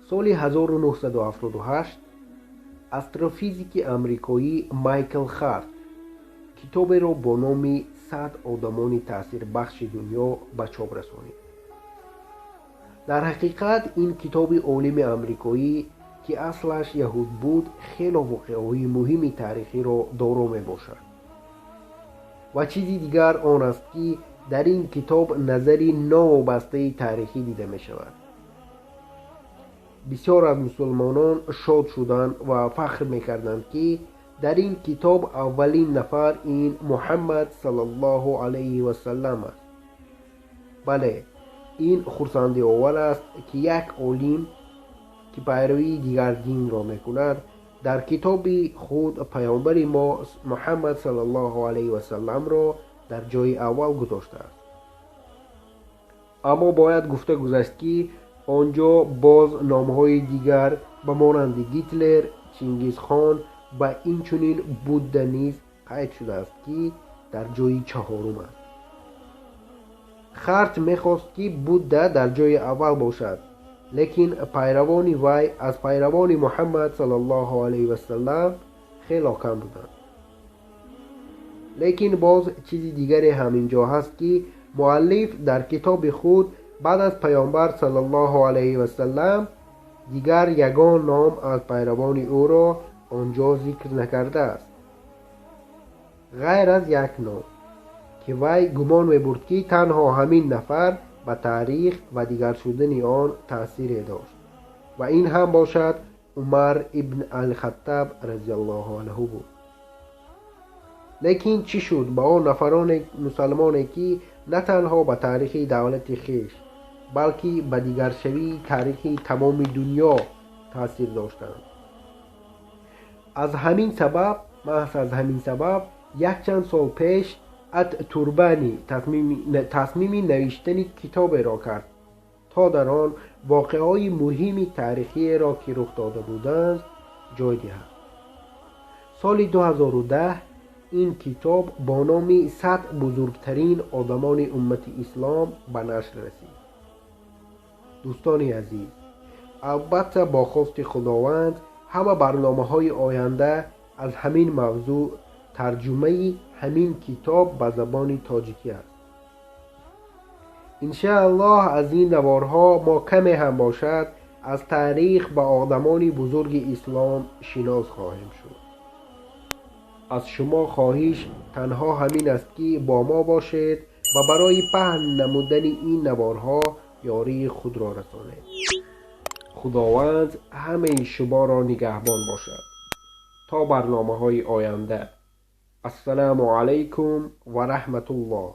Соли 1978 астрофизики амрикоӣ Майкл Харт китоберо бо номи 100 одамони таъсирбахши дунё ба чоп расонид. Дар ҳақиқат ин китоби олими амрикоӣ, ки аслаш яҳуд буд, хело воқеаҳои муҳими таърихиро доро мебошад. Ва чизи дигар он аст, ки дар ин китоб назари новобастаи таърихӣ дида мешавад. Бисёр аз мусулмонон шод шуданд ва фахр мекарданд, ки дар ин китоб аввалин нафар ин Муҳаммад саллаллоҳу алайҳи васаллам аст. Бале, ин хурсандиовар аст, ки як олим, ки пайравии дигар динро мекунад, дар китоби худ паёмбари мо Муҳаммад саллаллоҳу алайҳи васалламро дар ҷои аввал гузоштааст. Аммо бояд гуфта гузашт, ки он ҷо боз номҳои дигар ба монанди Гитлер, Чингизхон ва инчунин Будда низ қайд шудааст, ки дар ҷои чаҳорум аст. Харт мехост, ки Будда дар ҷои аввал бошад, лекин пайравони вай аз пайравони Муҳаммад саллаллоҳу алайҳи васаллам хело кам буданд. Лекин боз чизи дигаре ҳам инҷо ҳаст, ки муаллиф дар китоби худ баъд аз паёмбар саллаллоҳу алайҳи васаллам дигар ягон ном аз пайравони ӯро он ҷо зикр накардааст, ғайр аз як ном, ки вай гумон мебурд, ки танҳо ҳамин нафар ба таърих ва дигар шудани он таъсире дошт, ва ин ҳам бошад Умар ибн ал-Хаттаб разияллоҳу анҳу буд. Лекин чӣ шуд ба он нафароне мусалмоне, ки на танҳо ба таърихи давлати хеш, балки ба дигаршавии таърихи тамоми дунё таъсир доштанд? Аз ҳамин сабаб, маҳз аз ҳамин сабаб, якчанд сол пеш Ат-Турбани тасмими навиштани китоберо кард, то дар он воқеаҳои муҳими таърихиеро, ки рух дода буданд, ҷой диҳад. Соли 2010 ин китоб бо номи 100 бузургтарин одамони уммати ислом ба нашр расид. Дӯстони азиз, албатта бо хости Худованд ҳама барномаҳои оянда аз ҳамин мавзӯъ тарҷумаи ҳамин китоб ба забони тоҷикӣ аст. Иншааллоҳ аз ин наворҳо мо каме ҳам бошад аз таърих ва одамони бузурги ислом шинос хоҳем шуд. Аз шумо хоҳиш танҳо ҳамин аст, ки бо мо бошед ва барои паҳн намудани ин наворҳо ёрии худро расонед. Худованд ҳамаи шуморо нигаҳбон бошад. То барномаҳои оянда. Ассалому алайкум ва раҳматуллоҳ.